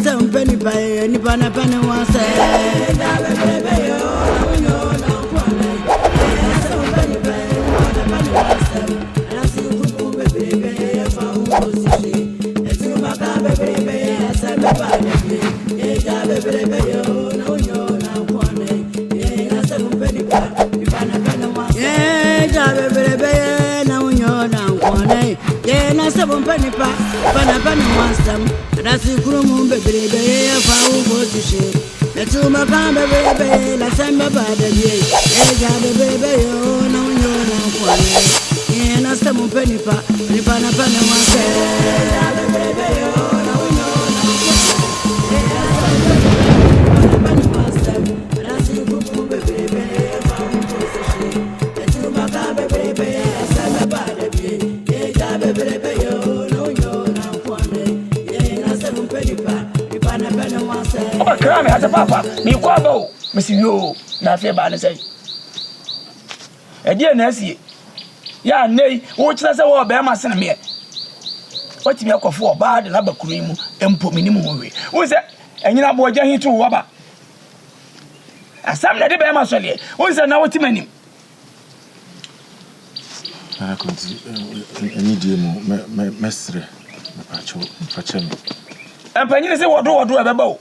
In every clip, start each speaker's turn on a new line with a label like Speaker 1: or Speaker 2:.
Speaker 1: sɛ mpɛ nipa yɛ nipa na pɛ ne ho asɛ.
Speaker 2: Ɔbɛkra me ha sɛ paapa meekɔ aba o mesi yoo na afei baa ne sɛn ɛdeɛ na asie yɛ a nnɛ yi wokyerɛ sɛ wɔwɔ bɛrima sene meɛ watumi akɔfo ɔbaa de n'aba kuro yi mu mpo menim ho hwee wohu sɛ ɛnyina boɔ gya hi to waba asɛm na ɛde bɛrima sɔleɛ wohu sɛ na wote m'anim
Speaker 3: Nana Konti, anidie mu mɛsrɛ mepakyɛw fakyɛ me.
Speaker 2: Mpanyini sɛ wɔdo wɔdo ɛbɛba o.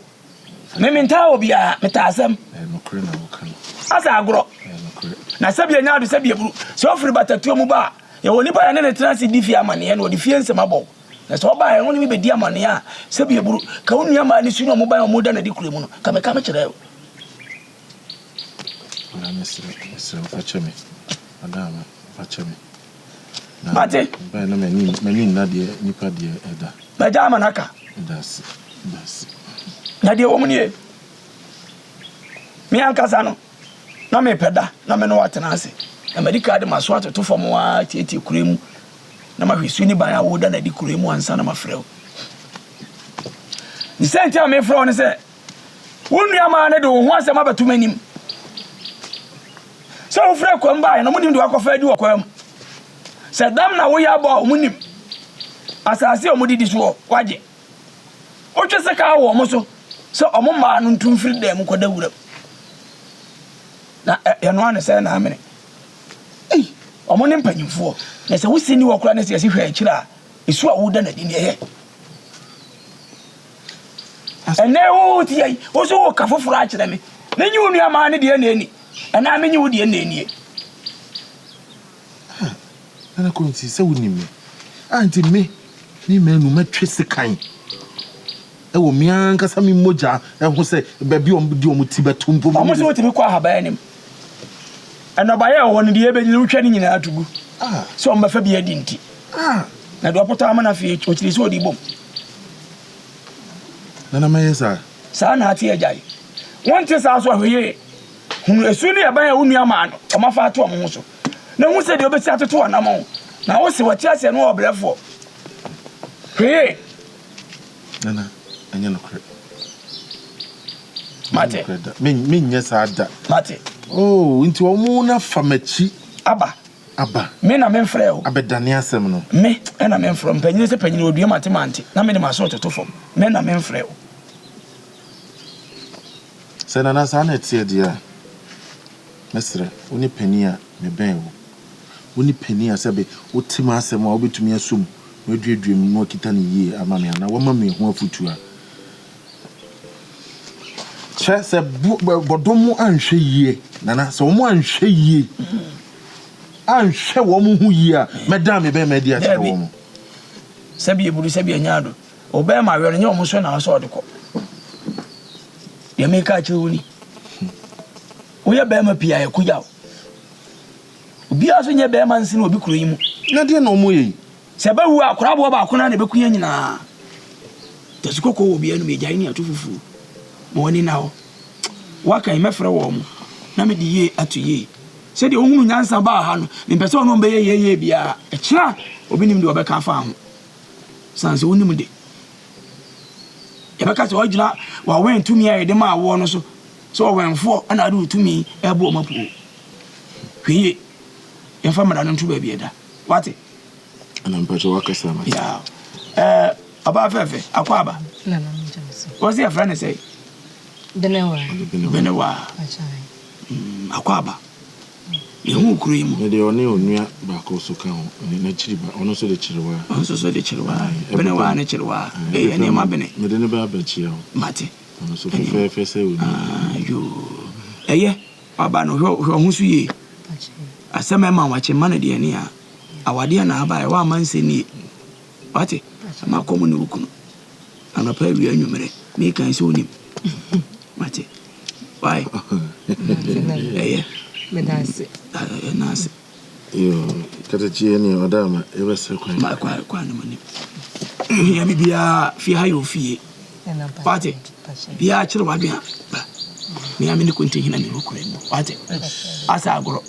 Speaker 2: Me mentaa obiara, metaa asɛm.
Speaker 3: Nokorɛ na woka no.
Speaker 2: Asa agorɔ.
Speaker 3: Nokorɛ.
Speaker 2: Na sɛbi anya ado sɛbi eburu. Sɛ ɔfiri batatuo mu ba a, yɛwɔ nipa yɛne ne tena ase di fie amaneɛ na ɔde fie nsɛm abɔ wo. Na sɛ ɔba a ɛho ne me bɛdi amaneɛ a, sɛbi eburu. Ka wo nua maa ne su ne ɔmo ban a ɔmo da no adi kuro mu no, ka meka mekyerɛ wo.
Speaker 3: Nana mesrɛ mesrɛ wo fakyɛ me madam fakyɛ me. Na
Speaker 2: Mate.
Speaker 3: Bɛn na m'ani m'ani nna deɛ nipa deɛ ɛda.
Speaker 2: Magya ama no aka.
Speaker 3: Meda ase meda ase.
Speaker 2: Na deɛ ɛwɔ mu nie, me ankasa no, na mepɛ da na me ne wo atena ase, na madi kan de m'aso atoto fam ara atietie kuro yi mu, na mahwɛ su ne ban a woreda no adi kuro yi mu ansa na mafrɛ wo. Ne sɛ nti a mefrɛ wo ne sɛ, Wo nuammaa no de wo ho asɛm abɛto m'anim. Sɛ wofiri akwam baeɛ no, wɔnim deɛ wakɔfa adi wɔ kwan mu. Sɛ dam na woyɛ abɔ a, wɔnim. Asase a wɔdidi soɔ, wagye. Wotwe sekaa wɔ wɔn so sɛ wɔn mmaa no ntu mfiri dan mu kɔda wuram. Na yɛnoa no sɛ na amene. Ei, wɔn ne mpanyimfoɔ. Na sɛ wosi ni wɔ koraa na sɛ yɛsi hwɛ akyire a, esu a woda no adi ne ɛyɛ. Ɛnnɛ wo te yɛ yi, wo nso woka foforɔ akyerɛ me. Menye wo nuammaa no deɛ na ɛni, anaa menye wo deɛ na ɛnie?
Speaker 3: Ah, Nana Konti, sɛ wonim me. Ah, nti me, me manu mɛtwe sekan ɛwɔ me ankasa me mogya ho sɛ baabi a wɔde wɔn ti bɛto mpo.
Speaker 2: Wɔn nso wotumi kɔ ahaban anim. Nnɔbaeɛ a ɛwɔ hɔ no deɛ ɛbɛnyini wotwa ne nyinaa to gu sɛ wɔn bɛfa bi adi nti. Na deɛ ɔpotɔ ama no afei ɔkyiri sɛ ɔde bom.
Speaker 3: Nana mɛyɛ saa.
Speaker 2: Saa na ate agyae. Wonte saa so a, hwɛ yie. Hunu esu ne ɛban a wo nua maa no, wɔafa ato wɔn ho so, na hu sɛdeɛ wobɛsi atoto w'anammɔn. Na wose, Wɔte aseɛ no ɔbrɛfoɔ. Hwɛ yie.
Speaker 3: Nana, ɛnyɛ nokorɛ.
Speaker 2: Mate.
Speaker 3: Nokorɛ da. Menyɛ saa da.
Speaker 2: Mate.
Speaker 3: Oh, nti wɔn na fa m'akyi.
Speaker 2: Aba.
Speaker 3: Aba.
Speaker 2: Me na memfrɛɛ wo.
Speaker 3: Abɛdane asɛm no.
Speaker 2: Me na memfrɛ wo. Mpanyini sɛ panyini, odua mate mante, na mede m'aso retoto fam. Me na memfrɛɛ wo.
Speaker 3: Sɛ Nana saa na ɛteɛ deɛ a, mɛsrɛ, wo ne panin a mebɛn wo. Wo ne panin a sɛbe wote m'asɛm a wobɛtumi asɔ mu na waduadua mu na wakita no yie ama me anaa wama me ɛho afotuo a. Kyɛ sɛ bɔdɔm anhwɛ yie, Nana, sɛ wɔn anhwɛ yie, anhwɛ wɔn ho yie a, mɛdan me bɛrima adi akyerɛ wɔn.
Speaker 2: Sɛbi eburu, sɛbi anya ado. Wo bɛrima awɛ no, nyɛ wɔn so na ɔsɛ ɔde kɔ. Deɛ meka akyerɛ wo ni. Woyɛ bɛrima pii a ɛko yaw. Obiara nso nyɛ bɛrima nsene obi kuro yi mu.
Speaker 3: Na deɛ na wɔyɛ yi?
Speaker 2: Sɛ ɛbɛwu a, koraboɔ baako no ara na ɛbɛku yɛn nyinaa. Tasi kɔkɔɔ wɔ obiara anom, yɛgyae ne ato fufuo. Ma w'ani nna hɔ. Woaka yi, mɛfrɛ wɔn na mede yie ato yie. Sɛdeɛ wohunu nyansa baa ha no, mempɛ sɛ ɔne wɔn bɛyɛ yie yie biara. Ɛkyena, obi nim deɛ ɔbɛka afa ho. Sane sɛ wonim de. Yɛbɛka sɛ woagyina w'awɛn tumi a yɛde maa woɔ no so sɛ ɔwɛnfoɔ na wode wo tumi rebɔ wɔn apuo. Hwɛ yie, yɛmfa mmara no nto baabi ɛda. Wate?
Speaker 3: Ɛna mpakyɛ wakasa ama.
Speaker 2: Yeah. Eh, ɔbaa fɛfɛ, akɔ aba.
Speaker 4: Nana, megye me so.
Speaker 2: Wɔse yɛfrɛ no sɛn?
Speaker 4: Benewaa.
Speaker 2: Benewaa. Mm, Akwaaba. Mehu kuro yi mu.
Speaker 3: Ne deɛ ɔne onua baako nso ka ho, n'akyiri ba, ɔno nso de Kyerewaa.
Speaker 2: Ɔno nso so de Kyerewaa. Benewaa ne Kyerewaa. Ɛyɛ nneɛma bene.
Speaker 3: Mede no bɛ abɛkyia wo.
Speaker 2: Mate.
Speaker 3: Ɔno nso fɛfɛɛfɛ sɛ onua.
Speaker 2: Ah, yoo. Ɛyɛ, waba no, hwɛ hwɛ ho so yie. Asɛm ɛma wakye mma no deɛ ne a. Awadeɛ na aba ɛ, woamma nsɛ nie. Wate? Ama kɔm ne wo kunu. Anɔpa awia anwummerɛ. Meka yi sɛ wonim. Mate. Why? Ɛyɛ.
Speaker 4: Meda ase.
Speaker 2: Ɛna ase.
Speaker 3: Yoo, katakyi yɛ nea ɔda ama yɛbɛsrɛ kwan.
Speaker 2: Ma kwan kwan no mu nim. Ohia bi biara fie ha yɛ ofie. Wate? Biara kyerɛ w'adwene a ba. Me a me ne konti hena me wɔ kura mu. Wate? Asa agorɔ.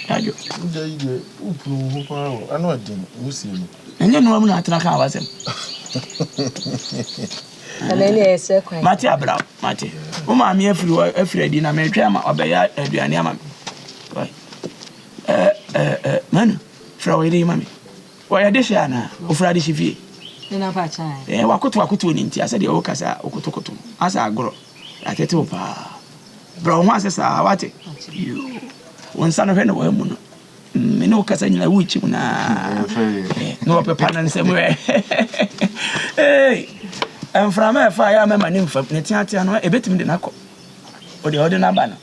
Speaker 3: Adwo. Wogya yi deɛ wopunu wo ho paa o. Ano ɛden, wusie no.
Speaker 2: Ɛnyɛ nnoa mu na atena kaa w'asɛm. Mate abraw, mate. Wo maame afiri hɔ afiri adi na metwɛn ama ɔbɛyɛ aduane ama me. Ɛɛ Manu, frɛ wo yere yi ma me. Wɔyɛ dehye anaa? Ofura dehye fie? Ɛɛ wakoto akoto ne nti asɛ deɛ wokasa wokotokoto asɛ agorɔ atetew paa. Brɛ wo ho ase saa wate. Yoo. Wo nsa no hwɛ na wɔamu no. Me ne wo kasa nyina worekyi mu naa na wɔpepa no nsɛm ɛ mframa ɛfa yɛ a mɛma ne mfam ne teatea no ɛbɛtumi de no akɔ ɔde ɔde no aba no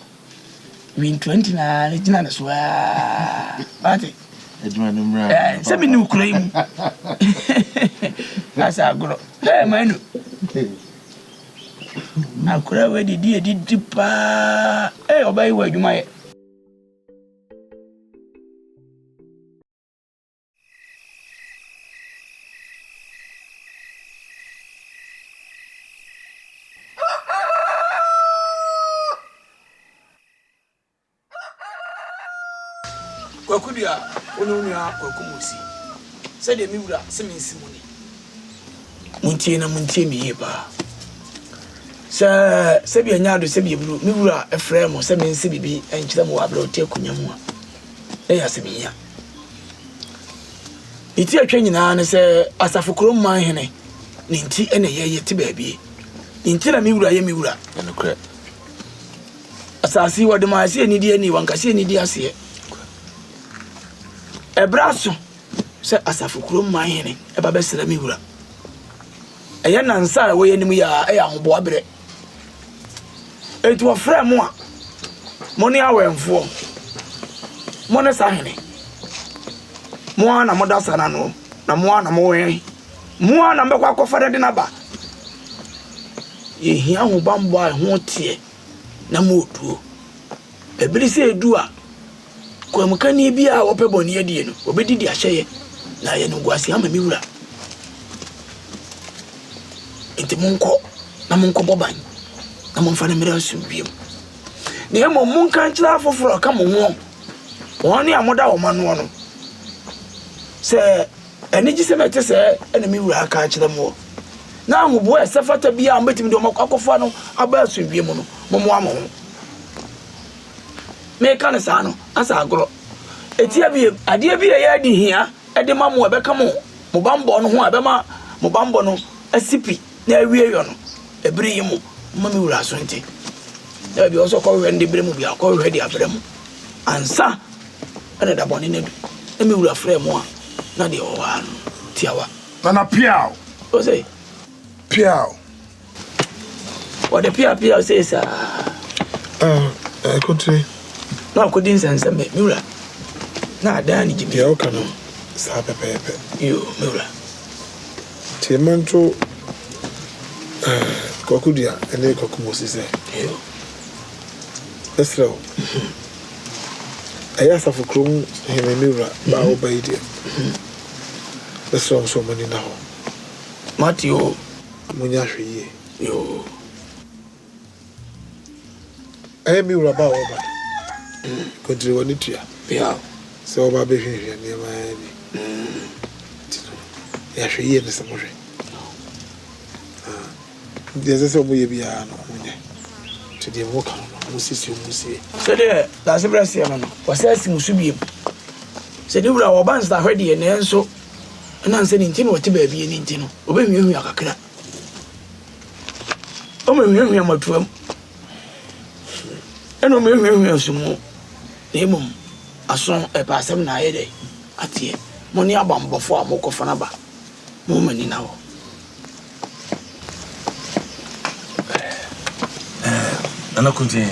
Speaker 2: win 20 na ne gyina ne so aa wate sɛ me ne wo kura yi mu asɛ agorɔ ɛ manu akora wei didi edidi paa ɛ ɔbɛyi wɔ adwuma yɛ. Kwaku dua, wo ne wo nua Kwaku Mosi, sɛdeɛ me wura se mensi mo ni. Montie na montie me yie paa. Sɛ sɛbi anya ado sɛbi eburu, me wura frɛɛ mo sɛ mense biribi nkyerɛ mo wɔ aberɛ a ɔte akonnwa mu a, na ɛyɛ asɛm hia. Ne ti atwa nyinaa ne sɛ asafo kurom man hene ne nti na ɛyɛ yɛte baabi. Ne nti na me wura yɛ me wura.
Speaker 3: Ɛnokorɛ.
Speaker 2: Asase yi wɔde maa sɛ yɛnidi ani, wɔnka sɛ yɛnidi aseɛ. Ɛberɛ aso sɛ asafo kurom man hene ba bɛsra me wura. Ɛyɛ nnansa a ɛwɔ yɛn anim yi a ɛyɛ ahoboa berɛ. Enti wɔfrɛɛ mo a mo ne awɛmfoɔ, mo ne sahene, mo ara na moda sa no ano, na mo ara na mowɛn, mo ara na mobɛkɔ akɔfa no de no aba. Yɛhia ahobammɔ a ɛho teɛ na moɔduo. Ɛbere sɛ ɛdu a, Kwaamukani biara a ɔpɛ bɔne adie no, ɔbɛdi de ahyɛ yɛ, na ayɛ animguaseɛ ama me wura. Enti monkɔ na monkɔbɔ ban, na momfa no mmrɛ asomdwoeɛ mu. Na mmom monka nkyerɛ afoforɔ a ɔka mo ho, wɔn a moda wɔn anoɔ no, sɛ anigyesɛm a ɛte sɛɛ na me wura aka akyerɛ moɔ, na ahoboa a ɛsɛ fata biara a mobɛtumi de wɔn akɔfa no aba asomdwoeɛ mu no, mommoa mo ho. Meka no saa no, asa agorɔ. Ɛtia biem, adeɛ bi a ɛyɛ adi hia de ma mo a ɛbɛka mo mo bammɔ no ho a ɛbɛma mo bammɔ no asi pi na awie yɔ no, ɛbere yi mu, momma me wura so nte. Na baabi a ɔsɛ ɔkɔhwehwɛ no de brɛ mu bi a, ɔkɔhwehwɛ de abrɛ mo. Ansa ɛna da bɔne no adu. Na me wura frɛ mo a, na deɛ ɔwɔ ha no, tiawa.
Speaker 5: Nana piaw.
Speaker 2: Ose.
Speaker 5: Piaw.
Speaker 2: Wɔde piapia sei saa.
Speaker 5: Ah, ɛkontini.
Speaker 2: Na ɔkɔdi nsɛnsɛm me wura. Na adan ne gyimi.
Speaker 5: Deɛ woka no saa pɛpɛɛpɛ.
Speaker 2: Yo, me wura.
Speaker 5: Nti mma nto eh, Kwaku Dua ne Kwaku Mosi sɛ.
Speaker 2: Yo.
Speaker 5: Mɛsrɛ wo. Ɛyɛ asafo kurom hene me wura ba a woba yi deɛ. Mɛsrɛ wɔn sɛ wɔn ani nna hɔ.
Speaker 2: Mate o.
Speaker 5: Monyɛ ahwɛyie.
Speaker 2: Yoo.
Speaker 5: Ɛyɛ me wura ba a ɔreba no. Kontiri w'ani tua.
Speaker 2: Yeah.
Speaker 5: Sɛ ɔba abɛhwehwɛ nneɛma ara bi. Nti no, yɛ ahwɛyie ne sɛ mohwɛ. Na deɛ ɛsɛ sɛ wɔyɛ biara no, wɔnyɛ. Nti deɛ moka no no, monsiesie wɔn nsie.
Speaker 2: Sɛdeɛ Daasebrɛ seɛ no no, wɔsan asi mo so bio. Sɛ ne wura ɔba nsrahwɛ deɛ, nanso ɛnam sɛ ne nti na ɔte baabi no nti no, ɔbɛhuahua kakra. Ɔma hwiahwia mmɔtoam, ɛna ɔma hwiahwia nsumu, na mmom aso ɛpɛ asɛm na ayɛ dɛ ateɛ. Mo ne abanbɔfoɔ a mokɔfa no aba, momma ani nna hɔ.
Speaker 3: Nana Kunti,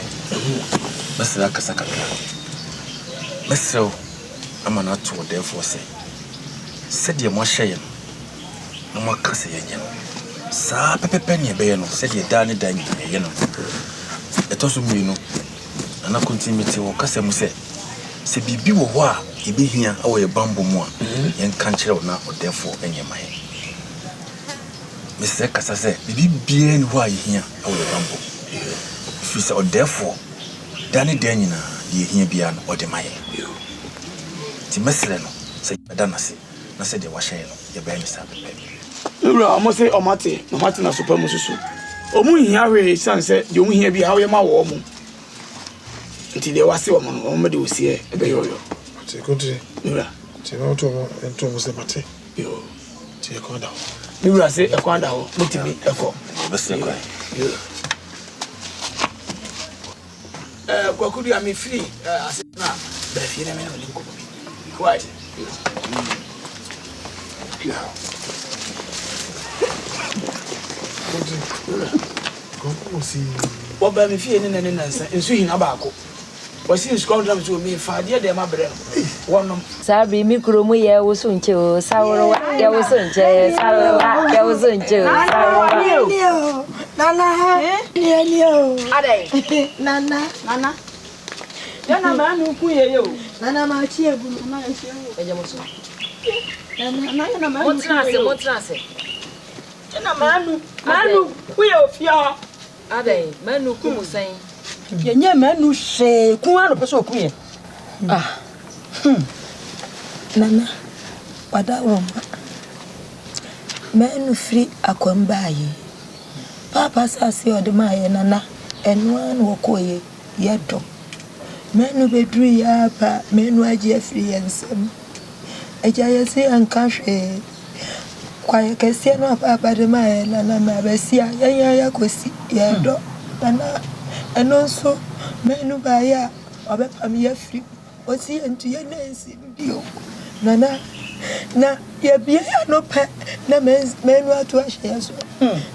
Speaker 3: mɛsrɛ akasa kakra. Mɛsrɛ wo ama no ato ɔdɛɛfoɔ sɛ, sɛdeɛ moahyɛ yɛn no, na moaka sɛ yɛnyɛ no, saa ara pɛpɛpɛ na yɛbɛyɛ no sɛdeɛ daa ne daa nyinaa yɛyɛ no. Ɛtɔ so mmienu, Nana Kunti, mete wo kasa mu sɛ, sɛ biribi wɔ hɔ a yɛbɛhia wɔ yɛn bammɔ mu a, yɛnka nkyerɛ wo na ɔdɛɛfoɔ nyɛ mma yɛn. Mesrɛ kasa sɛ biribi biara nni hɔ a yɛhia wɔ yɛn bammɔ mu, ɛfiri sɛ ɔdɛɛfoɔ, da ne da nyinaa, deɛ yɛhia biara no, ɔde ma yɛn. Nti mɛsrɛ no sɛ yɛbɛda no ase na sɛdeɛ wahyɛ yɛn no, yɛbɛyɛ no saa pɛpɛɛpɛ.
Speaker 2: Me wura, wɔn se wɔn ate, na wɔn atena so pa mu nso so. Wɔn nhia hwee esiane sɛ deɛ wɔn hia biara woyɛ ma wɔn nti, deɛ wase wɔn no, wɔn de oseɛ bɛyɛ ɔyɔ.
Speaker 5: Mate, Kontire.
Speaker 2: Me wura.
Speaker 5: Nti na woto wɔn nto wɔn sɛ mate.
Speaker 2: Yoo.
Speaker 5: Nti ɛkwan da hɔ.
Speaker 2: Me wura se ɛkwan da hɔ, motumi kɔ.
Speaker 3: Yɛbɛsrɛ kwan.
Speaker 2: Yoo. Eh, Kwaku dua me firi eh, ase na bra fie na me ne wo ne nkɔmmɔ bi. Why? Wɔbaa me fie ne nna ne nansa, nsu hina baako. Wɔsi nsukɔm dram so omi fa adeɛ deɛ ma brɛ no wɔnom.
Speaker 4: Saa bere me kuro mu yɛ woso nkyɛ o saworowa yɛ woso nkyɛ saworowa yɛ woso nkyɛ o saworowa.
Speaker 1: Nana ni ni o.
Speaker 6: Adai.
Speaker 1: Nana.
Speaker 6: Nana. Yɛ na maa nu ku yɛ yɛ o.
Speaker 1: Nana maa kyi ebunu.
Speaker 6: Nana yɛ si ewu.
Speaker 4: Ɛgye mo so.
Speaker 6: Nana yɛ na maa nu ku
Speaker 4: yɛ yɛ o. Mo tena ase mo tena ase.
Speaker 6: Yɛ na maa nu maa nu ku yɛ ofie hɔ.
Speaker 4: Adɛn, m'anu ku mo sɛn?
Speaker 6: Yɛnyɛɛ m'anu hwee, ku ara na ɔpɛ sɛ ɔku yɛn.
Speaker 1: Ah, hmm, Nana, w'adaworoma. M'anu firi Akwam baeɛ yi, Paapa asase a ɔde maa yɛn, Nana, ɛno ara na ɔkɔeɛ, yɛdɔ. M'anu bɛduruiɛ ara pɛ a, m'anu agye afiri yɛn nsam. Agya, yɛse yɛnka hwee. Kwaeɛ kɛseɛ no a paapa de maa yɛn nana no abɛsi a yɛn ara yɛakɔsi yɛredɔ nana ɛno nso manu baeɛ a ɔbɛpam yɛn afiri mu ɔsi yɛntu yɛn nan nsi mu bio nana na yɛbue yɛn ano pɛ na manu ato ahyɛ yɛn so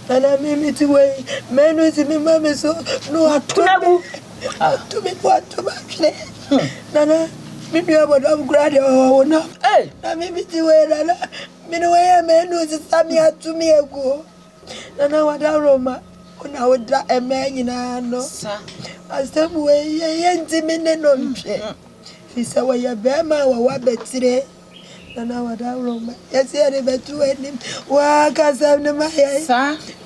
Speaker 1: nana me mete wɔ yi manu tumi ma me so na wato me wato me wato me atwene nana me nua bɔdɔm koraa deɛ ɔwɔ wo nam na me mete wɔ yi nana Me ne wo yɛ manu sesa me ato me agu Nana Wadaroma wo na woda mmaa nyinaa ano Asɛm wei yɛ yɛntumi ne no ntwe Firi sɛ wɔyɛ bɛrima a wɔwɔ abatire Nana Wadaroma yɛsɛ yɛde bɛto w'anim Woaka asɛm no ma yɛn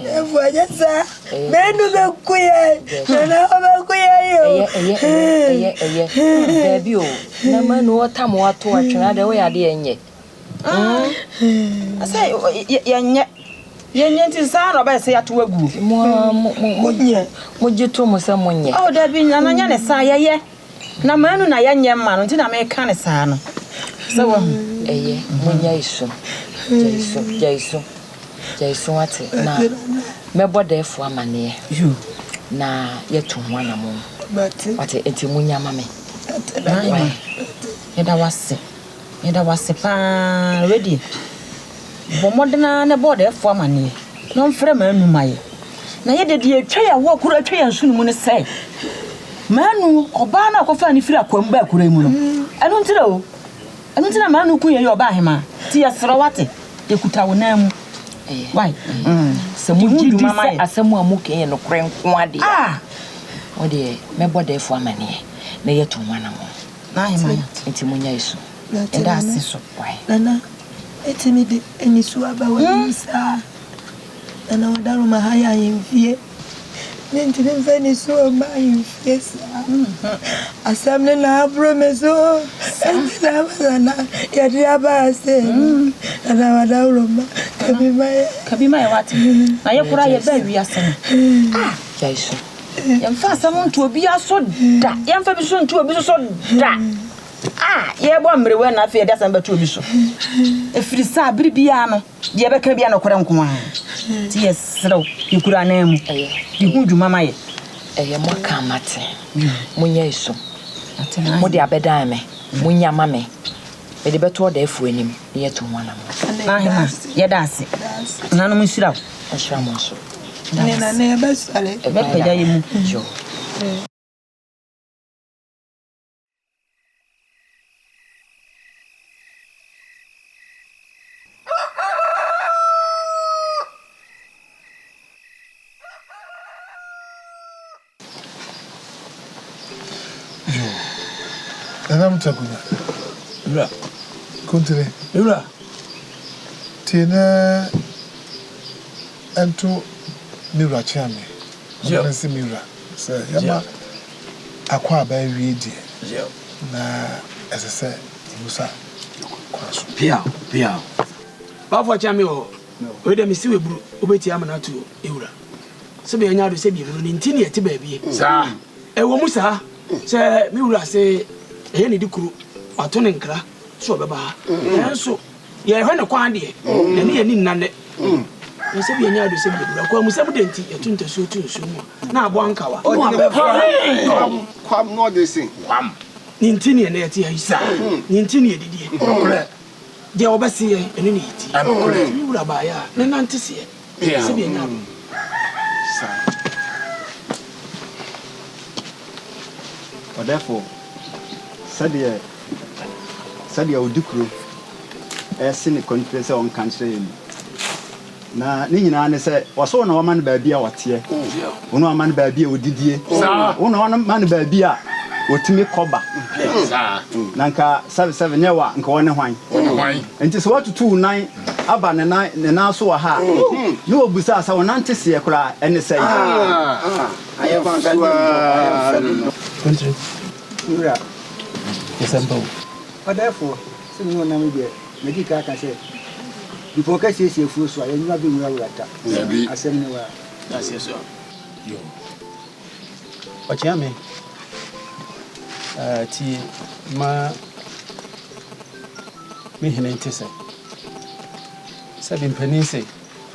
Speaker 1: Ɛfo ɛnyɛ saa manu bɛku yɛn Nana ɔbɛku yɛn o
Speaker 4: Ɛyɛ ɛyɛ ɛyɛ ɛyɛ daabi o na manu ɔtam wato atwene adɛ woyɛ adeɛ ɛnyɛ.
Speaker 6: Sɛ yɛnyɛ yɛnyɛ nti saa na ɔbɛyɛ sɛ yɛato aguo.
Speaker 4: Mo ara mo mo mogye to mo sɛ monyɛ.
Speaker 6: Oh dabi nana nyɛ ne saa yɛyɛ na manu na yɛnyɛ mma no nti na meka ne saa no sɛ wahu.
Speaker 4: Ɛyɛ monyɛ esu gyae su gyae su gyae su wate na mɛbɔ dɛɛfo amaneɛ na yɛatu ho anamɔn wate nti monya ma me.
Speaker 6: Wai yɛda wase. Yɛda wo ase paa. Wei deɛ, bɔ mmɔden ara na bɔ ɔdɛɛfoɔ amaneɛ na ɔmfrɛ Manu ma yɛ. Na yɛ deɛ, deɛ ɛtwa yɛn ahoɔ koro atwa yɛn nsono mu ne sɛ, Manu, ɔbaa no a ɔkɔfaa no firi akoa mu baa kuro yi mu no, ɛno nti na o, ɛno nti na Manu ku yɛn yi ɔbaa ahemaa. Nti yɛsrɛ wo ate, yɛkuta wo nan mu. Wai?
Speaker 4: Sɛ mogye di sɛ asɛm a moka yi yɛ nokorɛ nko ara deɛ a, mo deɛ, mɛbɔ dɛɛfoɔ amaneɛ na yɛatu ho anammɔn.
Speaker 6: N'aheman
Speaker 4: nti munya esu.
Speaker 6: Yɛda ase so.
Speaker 4: Why?
Speaker 1: Nana, mɛtumi de anisuo aba w'anim saa? Nana Wadaroma ha yɛ ahemfie. Mentumi mfa anisuo mma ahemfie saa. Asɛm no na aboro me so. Ɛnti na ama Nana yɛde aba ha sei no. Nana Wadaroma, ka bi ma yɛn.
Speaker 6: Ka bi ma yɛn wate. Na yɛ koraa yɛbaa wiase no. Ah!
Speaker 4: Gyae su.
Speaker 6: Yɛmfa asɛm nto obiara so da. Yɛmfa bi nso nto obi nso so da. Ah, yɛrebɔ mmerewa na afei yɛde asɛm bɛto obi so. Ɛfiri sɛ a bere biara no, deɛ yɛbɛka biara nokorɛ nko ara. Nti yɛserɛ wo, yɛkura anan mu. Di ho dwuma ma yɛ.
Speaker 4: Ɛyɛ moaka a mate. Monyɛ asu. Mode abɛdan me. Monya ma me. Mede bɛto ɔdɛɛfoɔ anim na yɛatu ho anammɔn.
Speaker 6: N'ahema, yɛda ase. Nananom nhyira wo.
Speaker 4: Nhyira mo nso.
Speaker 1: Ne nana yɛbɛsɔre.
Speaker 6: Yɛbɛpagya yɛ mu.
Speaker 4: Yoo.
Speaker 5: Yoo. Nana Mtakunya.
Speaker 2: Wura.
Speaker 5: Kontene.
Speaker 2: Wura.
Speaker 5: Tie na ɛnto me wura Kyeame. Ɔno ne se me wura. Sɛ yɛma akwaaba awie deɛ, na ɛsɛ sɛ yɛbusa kwan so.
Speaker 2: Piaw, piaw. Bafo Kyeame wɔ hɔ. Wei deɛ mesi w'aburu, wobɛtie amena ato ewura. Sɛdeɛ anya ado sɛ biemu no, ne nti ne ɛte baabi.
Speaker 7: Saa.
Speaker 2: Ɛwɔ mu saa sɛ me wura se ɛyɛ ne de kuro, wato ne nkra sɛ ɔbɛba ha. Nanso yɛrehwɛ ne kwan deɛ, yɛne yɛn ani nna nnɛ. Na sɛ bi anya ado sɛ biemu no, akwamusɛm dɛn nti yɛto ntasuo to nsuo mu a, na aboa nkawa.
Speaker 7: Ɔde ne kwam, kwam na ɔde se.
Speaker 2: Kwam. Ne nti ne ɛnnɛ yɛte ha yi. Saa. Ne nti ne yɛdidie.
Speaker 7: Nokorɛ.
Speaker 2: Deɛ ɔbɛse yɛn, ɛno ne yɛtie.
Speaker 7: Nokorɛ.
Speaker 2: Me wura baeɛ a, ne nante seɛ. Sɛdeɛ ɛnyɛ ade.
Speaker 7: Saa.
Speaker 8: Ɔdɛfo, sɛdeɛ sɛdeɛ odikuro rese ne kɔntire sɛ ɔnka nkyerɛ yɛn ni. Na ne nyinaa ne sɛ, ɔse wo na wama no baabi a ɔteɛ, wo na wama no baabi a ɔdidie, wo na wama no baabi a ɔtumi kɔ ba. Na nka sɛbesɛbe nyɛ wo a, nka ɔne hwan? Enti sɛ woatutu wo nan aba ne nan ne nan so wɔ ha a, ne wɔbisaa sɛ, Wo nanteseɛ koraa ne sɛn?
Speaker 9: Wura, ɔdɛɛfoɔ, sɛ me ne wo nam yi deɛ, madi kan aka sɛ, Bepɔw kɛseɛ si afuo so a, yɛn nnwuma bɛnwurawura ta. Asɛm ne wo a.
Speaker 10: Ɔkyea me, tie ma me hene nte sɛ, sɛbe mpanin se,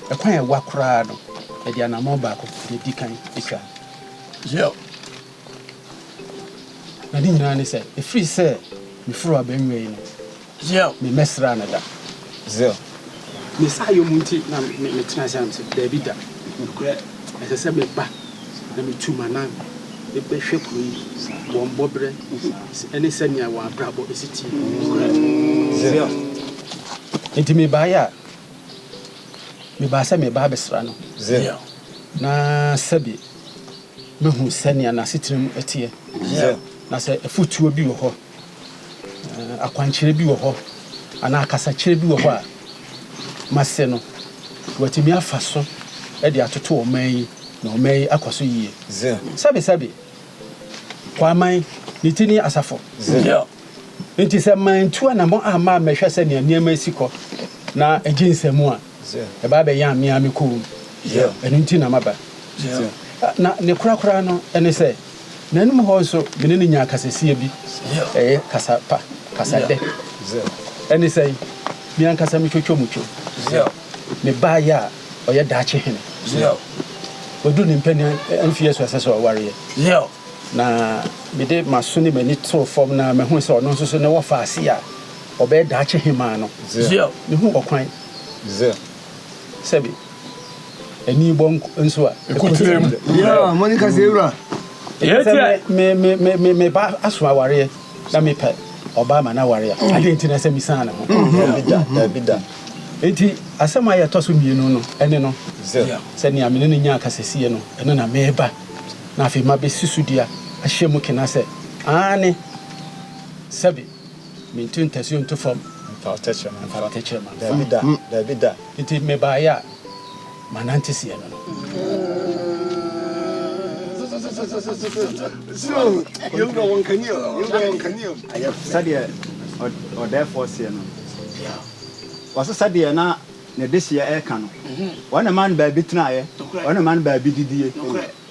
Speaker 10: ɛkwan a ɛwa koraa no, yɛde anammɔn baako na ɛdi kan twa. Na ne nyinaa ne sɛ, ɛfiri sɛ meforo abannwa yi no,
Speaker 2: Zeal.
Speaker 10: Memmɛsraa no da.
Speaker 7: Zeal.
Speaker 10: Ne saayɔ mu nti na metenaa ase a mese, Dabi da, nokorɛ ɛsɛ sɛ meba na metu m'anan bɛhwɛ kuro yi, wɔn bɔberɛ ne sɛnea wɔn abrabɔ si teɛ. Nokorɛ.
Speaker 7: Zeal.
Speaker 10: Enti mebaeɛ a, mebaa sɛ mereba abɛsra no.
Speaker 7: Zeal.
Speaker 10: Na sɛbe mahu sɛnea n'asetena mu teɛ.
Speaker 7: Zeal.
Speaker 10: Na sɛ afotuo bi wɔ hɔ akwankyerɛ bi wɔ hɔ anaa akasakyerɛ bi wɔ hɔ a mase no, watumi afa so de atoto ɔman yi na ɔman yi akɔ so yie. Sɛbesɛbe, Kwaman, ne ti ne asafo. Enti sɛ mantu anammɔn amma ammɛhwɛ sɛnea nneɛma si kɔ na egye nsam a, ɛba abɛyɛ a me ara me kɔn mu. Ɛno nti na maba. Na ne korakora no ne sɛ, n'anom hɔ nso me ne no nyaa kasasia bi, ɛyɛ kasa pa, kasa dɛ. Ɛne sɛn? Me ankasa me twotwo mu two. Me baeɛ a ɔyɛ daakye hene. Waduru ne mpanin mfeɛ so a ɛsɛ sɛ ɔwareɛ. Na mede m'aso ne m'ani too fam na mahu sɛ ɔno nso so ne wɔfa ase a ɔbɛyɛ daakye hemaa no. Mehu ɔkwan sɛbe ani bɔ nso a ɛkɔ tirim. Sɛ me me me me me ba aso awareɛ na mepɛ ɔbaa ma no aware a, adeɛ nti na sɛ mesan ne ho.
Speaker 8: Dabi da, dabi da.
Speaker 10: Enti asɛm a ɛtɔ so mmienu no ɛne no sɛ nea me ne no nyaa kasasie no ɛno na meba na afei mabɛsi so dua ahyɛ mu kena sɛ aane sɛbe Mentu ntasuo nto fam.
Speaker 8: Mfa wo tɛkyerɛma
Speaker 10: mfa. Mfa me tɛkyerɛma mfa.
Speaker 8: Dabi da, dabi da.
Speaker 10: Nti mebaeɛ a, manante seɛ no no.
Speaker 8: Sɛdeɛ ɔdɛɛfoɔ seɛ no, ɔse sɛdeɛ na ne dehyeɛ reka no, wɔn na ɛmaa no baabi tenaeɛ, wɔn na ɛmaa no baabi didie.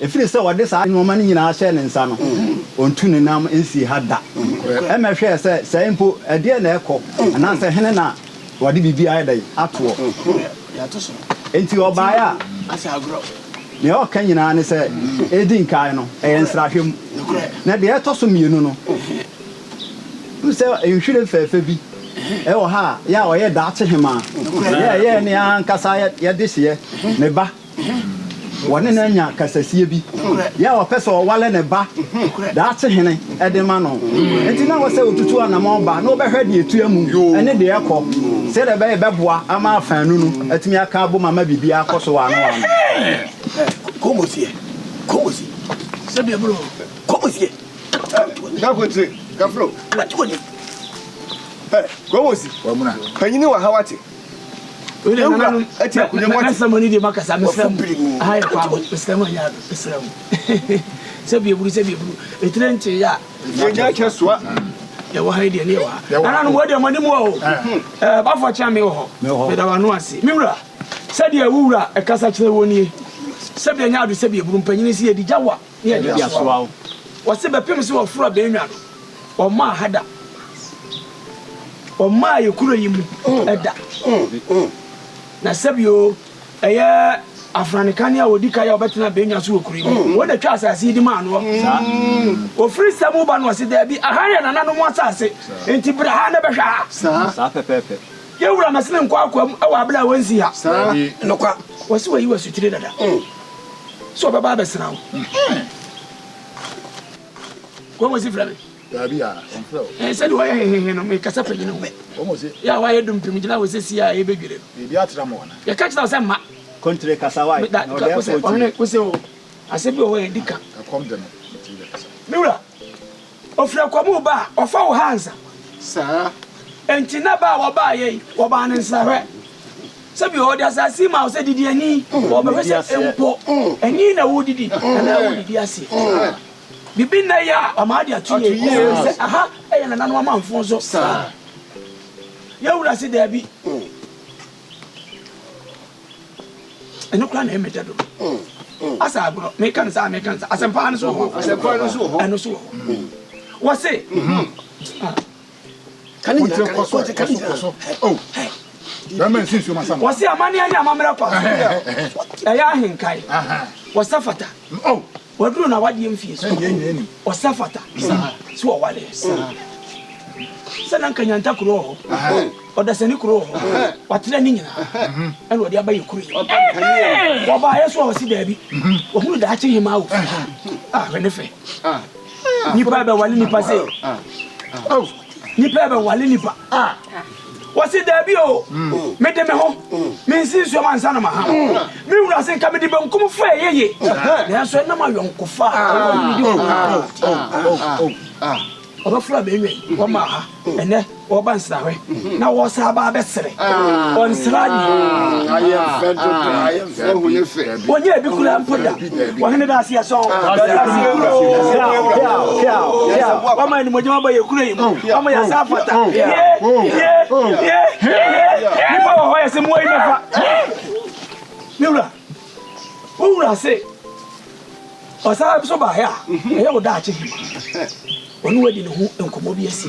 Speaker 8: Ɛfiri sɛ wɔde saa nnoɔma no nyinaa hyɛɛ ne nsa no. ɔntu ne nam nsii ha da. Ɛmmɛhwɛɛ sɛ sɛɛ mpo ɛdeɛn na ɛrekɔ anaasɛ hene na wɔde biribi ayɛ dɛn atoɔ. Enti ɔbaeɛ a, nea ɔreka nyinaa ne sɛ, ɛdi nkan no, ɛyɛ nsrahwɛ mu. Na deɛ ɛtɔ so mmienu no, wohu sɛ nhwiren fɛɛfɛ bi wɔ ha a, yɛ a ɔyɛ daakye hemaa, yɛ a ɛyɛ ne ankasa yɛ dehyeɛ, ne ba. Wɔne no anya kasasie bi. Yɛ a ɔpɛ sɛ ɔwale ne ba daakye hene de ma no. Enti na ɛwɔ sɛ ɔtutu anamɔn ba na ɔbɛhwɛ deɛ ɛtua mu ne deɛ ɛkɔ sɛdeɛ ɛbɛyɛ ɛbɛboa ama afaanu no atumi aka abom ama biribiara akɔ so wɔ ano wɔ ano.
Speaker 2: Komosie, komosie, sɛbi eburo, komosie.
Speaker 7: Dakontire, kafro. Komosi, panyini wɔ ha wate.
Speaker 2: Ewura ɛte akonnwa mu ate. Mɛsɛ mo ni deɛ makasa mesrɛ mo. Aha yɛ kwa mesrɛ mo anyɛ ado mesrɛ mo. Sɛ bi eburu sɛ bi eburu etire nte yɛ a.
Speaker 7: Yɛnya kyɛ soa.
Speaker 2: Yɛwɔ ha yi deɛ ne yɛwɔ ha. Nananom wɔ deɛ mo anim wɔ o. Ɛɛ bafo kyɛn me wɔ hɔ. Meda w'ano ase. Me wura sɛdeɛ wo wura ɛkasa kyerɛ wɔ nie. Sɛ bi ɛnyɛ ado sɛ bi eburu mpanyini si yɛdi gya wa ne yɛde asoa wo. Wɔse bɛpem sɛ wɔforo abɛnwa no. Ɔmaa ha da. Ɔmaa yɛ kuro yi mu da. Na sɛbio ɛyɛ afrane kane a ɔdi kan a ɔbɛtena abɛnwa so wɔ kuro yi mu. Wɔn na twa asase yi de maa noɔ. Ɔfiri sɛ mu ba no ɔse daabi, aha yɛ nananom asase, nti bra ha na bɛhwɛ ha.
Speaker 8: Saa pɛpɛɛpɛ.
Speaker 2: Yɛ wura mɛsene nkɔ akoa mu wɔ abere a wɔnsi ha. Nokwa. Wɔse wɔayi wo asutire dada sɛ ɔbɛba abɛsra wo. Wɔn wɔsi frɛ me.
Speaker 11: Daabi a, ɔmfrɛ wo.
Speaker 2: Ɛɛ sɛdeɛ wɔyɛ hehehe no, mekasa panyin ho.
Speaker 11: Wɔn wɔsi.
Speaker 2: Yɛ a wɔayɛ dumpem gyina hɔ sɛsi a yɛbɛdwiri no.
Speaker 11: Biribi atra mo ana?
Speaker 2: Yɛka kyerɛ wo sɛ mma.
Speaker 8: Kontire kasa wae, na ɔdɛɛfoɔ tie.
Speaker 2: Ɔhene, wose o, asɛm bi wɔ hɔ a yɛdi ka.
Speaker 11: Ɛkɔm de no, nti yɛkasa.
Speaker 2: Me wura, ɔfiri ɛkɔm reba a, ɔfa wo ha ansa.
Speaker 7: Saa.
Speaker 2: Enti na ba a wɔbaeɛ yi, wɔbaa no nsrahwɛ. Sɛbi ɔde asase yi maa wo sɛ didi ani, wɔbɛhwɛ sɛ mpo ani na wodidi anaa wodidi aseɛ. Bibi nnɛ yi a ɔma ade ato yie sɛ aha yɛ nananom amanfo nso. Yɛn wura se daabi. Ɛno koraa na ɛyɛ mɛgya dodo. Asa agorɔ meka no saa meka no saa asɛmpa no so wɔ hɔ.
Speaker 7: Asɛmpa no so wɔ hɔ.
Speaker 2: Ɛno so wɔ hɔ. Wɔse. Wɔse amanneɛ ne amammerɛ kwa so ɛyɛ ahenkae. Wɔsa fata. Waduru n'awadeɛ mfie so. Ɔsɛ fata sɛ ɔwareɛ. Sɛ na nka Nyanta kuro wɔ hɔ, Ɔdasani kuro wɔ hɔ, watrɛ ne nyinaa ɛna ɔde aba yɛ kuro yi. Wɔbaeɛ so a ɔse daabi, wɔhunu daakye hemaa wɔ fie ha. Ah, hwɛ ne fɛ. Nipa bɛwale nipa sei. Nipa bɛwale nipa. Wɔse daabi o, mede me ho, mensi nsuom ansa na maha. Me wura se nka mede benkum fa ɛyɛ ye, nanso ɛnam ayɔnkofa a ɛwɔ ne di ho Ɔbɛforo abɛnwa yi, wɔmaa ha, ɛnɛ wɔba nsrahwɛ na wɔsa aba abɛsrɛ. Ɔnsra adeɛ. Wɔnyɛ ebi kura mpo da. Wɔhene da aseɛ sɔn. Wɔma animuonyam aba yɛ kuro yi mu. Wɔma yɛ asa afata. Ye ye ye ye. Nipa wɔ hɔ yɛ sɛ mmoa yi bɛfa. Me wura, wo wura se ɔsan so baeɛ a ɛyɛ wo daakye hema. Ɔne wadi ne ho nkɔmmɔ bi asi.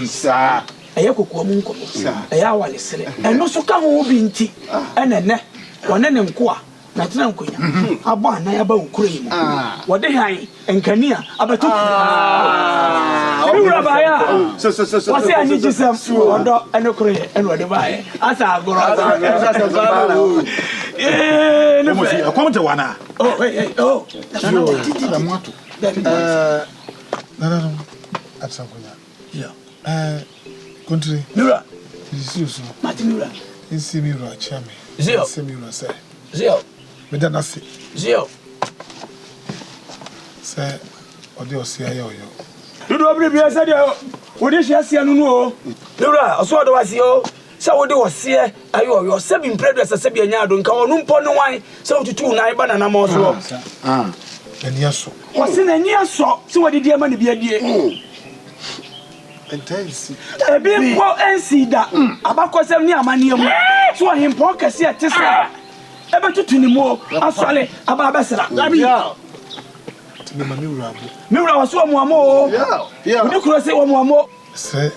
Speaker 2: Ɛyɛ kokoa mu nkɔmmɔ. Ɛyɛ awalesere. Ɛno nso ka ho bi nti ɛna ɛnɛ ɔne ne nkoa na tena nkonya abɔ anan aba wo kuro yi mu. Wɔde hann nkanea abɛto kuro yi mu. Me wura baeɛ a, wɔse anigyesɛm, ɔdɔ ne koroyɛ ɛna ɔde baeɛ. Asa agorɔ. Yee, ne fɛ.
Speaker 11: Ɛkɔm de wo anaa?
Speaker 2: Oh, hey, hey, oh.
Speaker 11: Nana, mo ato.
Speaker 5: Nananom, atena nkonya. Ɛɛ, Kontire.
Speaker 2: Me wura.
Speaker 5: Sisi osu.
Speaker 2: Mate me wura.
Speaker 5: Nsi me wura kyia me.
Speaker 2: Zio.
Speaker 5: Nsi me wura sɛ.
Speaker 2: Zio.
Speaker 5: Meda n'ase.
Speaker 2: Zio.
Speaker 5: Sɛ ɔde ɔse ayɛ ɔyɔ.
Speaker 2: Dodoɔ bere bia sɛdeɛ wode hyɛ aseɛ no no o. Me wura, ɔso ɔdɔ wase o. Sɛ wode ɔseɛ ayɛ ɔyɔ. Sɛbi mprɛ aduasa sɛbi anya ado nka ɔno mpo ne wan sɛ wotutu wo nan ba n'anammɔn soɔ.
Speaker 5: N'ani asɔ.
Speaker 2: Ɔse n'ani asɔ sɛ wadidi ama ne bi adie. Ebi mpo nsii da abakɔsɛm ne amanneɛ mu sɛ ɔhempɔn kɛse a ɛte saa ɛbɛtutu ne mu asɔre aba abɛsra.
Speaker 5: Mema me wura abo.
Speaker 2: Me wura wɔse wɔmoa mo oo. Wodi kuro se wɔmoa mo.
Speaker 5: Srɛ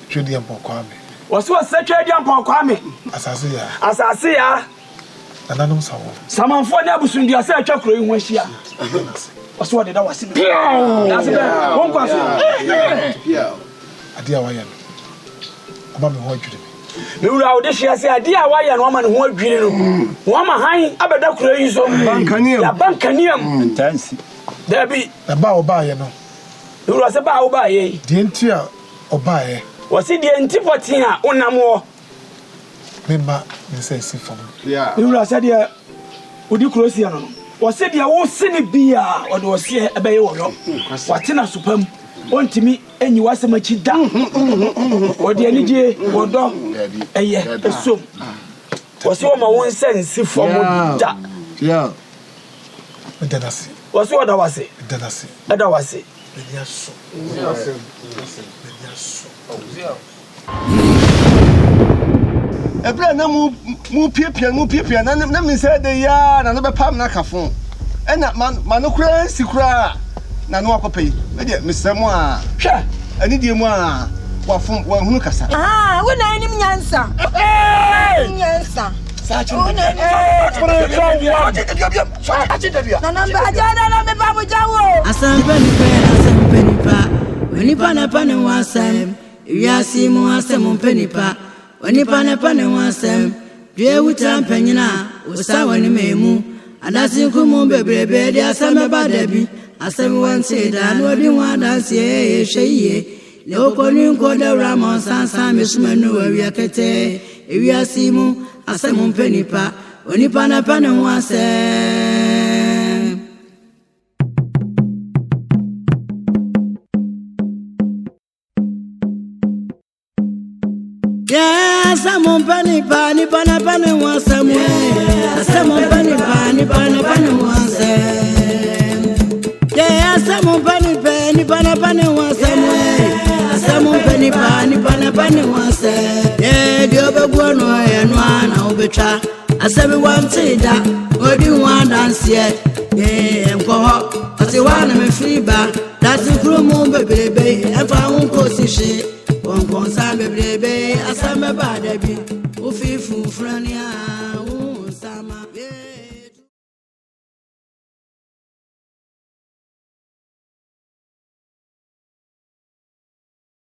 Speaker 5: Twedeampɔn Kwame.
Speaker 2: Wɔse wɔsrɛ Twedeampɔn Kwame.
Speaker 5: Asase yaa.
Speaker 2: Asase yaa.
Speaker 5: Nananom sa wɔ.
Speaker 2: Samanfoɔ ne abosomdua sɛ atwa kuro yi ho ahyia. Wɔse wɔde da wase bebree. Dase bɛn? Wo nkwa so.
Speaker 5: Adeɛ a wayɛ no, ama me ho adwiri me.
Speaker 2: Me wura wo dehyeɛ sɛ adeɛ a wayɛ no ama ne ho adwiri no. Wɔama hann abɛda kuro yi so. Yɛaba nkanea mu.
Speaker 8: Ntaa nsi.
Speaker 2: Dabi.
Speaker 5: Na ba a ɔbaeɛ no.
Speaker 2: Me wura sɛ ba a wobaeɛ yi.
Speaker 5: Deɛ nti a ɔbaeɛ.
Speaker 2: Wɔse deɛ nti pɔtee a wonam hɔ.
Speaker 5: Memma me nsa nsi fam.
Speaker 2: Me wura sɛdeɛ wodi kuro seɛ no no. Wɔse deɛ wose no biara ɔde ɔseɛ bɛyɛ wɔ yɔ. Wate no aso pa mu. Ɔntumi nyi w'asɛm akyi da. Ɔde anigye, ɔdɔ, ɛyɛ, ɛsom. Wɔse wɔma wo nsa nsi fam da.
Speaker 5: Meda no ase.
Speaker 2: Wɔse wɔda wo ase.
Speaker 5: Meda no ase.
Speaker 2: Ɛda wo ase.
Speaker 5: M'ani asɔ. M'ani asɔ.
Speaker 7: Ɛberɛ a na morepiapia no morepiapia no na me nsa ɛdɛ yi ara na no bɛpam no aka fo ɛna m'ano koraa nsi koraa na no akɔpɛ yi me deɛ mesrɛ mo a hwɛ anidie mu a wafom wanhunu kasa.
Speaker 1: Ahaa, wo na anim nyansa. Anim nyansa. Wo na anim Nana mba agya nana me ba mo gya wo.
Speaker 12: Asɛm pɛ nipa yɛ asɛm pɛ nipa Onipa na pɛ ne ho asɛm Ewiase yi mu asɛm mpɛ nipa Onipa na pɛ ne ho asɛm Dua ewu tra mpanyin a Osa wɔ ne mɛ mu Adase nkumu bebrebe De asɛm bɛba da bi Asɛm wɔ ntee da Na odi ho adanseɛ Ee hwɛ yie Na okɔ ni nkɔ dawura ma ɔnsansan Me soma nu awia ketee Ewiase yi mu asɛm mpɛ nipa Onipa na pɛ ne ho asɛm. Yeah, asɛm mpɛ nipa, nipa na pɛ ne ho asɛm. Asɛm mpɛ nipa, nipa na pɛ ne ho asɛm. Yeah, asɛm mpɛ nipa, nipa na pɛ ne ho asɛm. Asɛm mpɛ nipa, nipa na pɛ ne ho asɛm. Yeah, deɛ ɔbɛgu ano yɛ no ara na wobɛtwa. Asɛm wante da, ɔdi ho adanseɛ. Yeah, nkɔ hɔ, ɔte hɔ a na mefiri ba. Dase kuro mu bebrebe, ɛmfa ho nkɔsi hwee. Kɔnkɔnsa bebrebe, asɛm bɛba da bi. Wofi funfuna ni a, wohu nsama.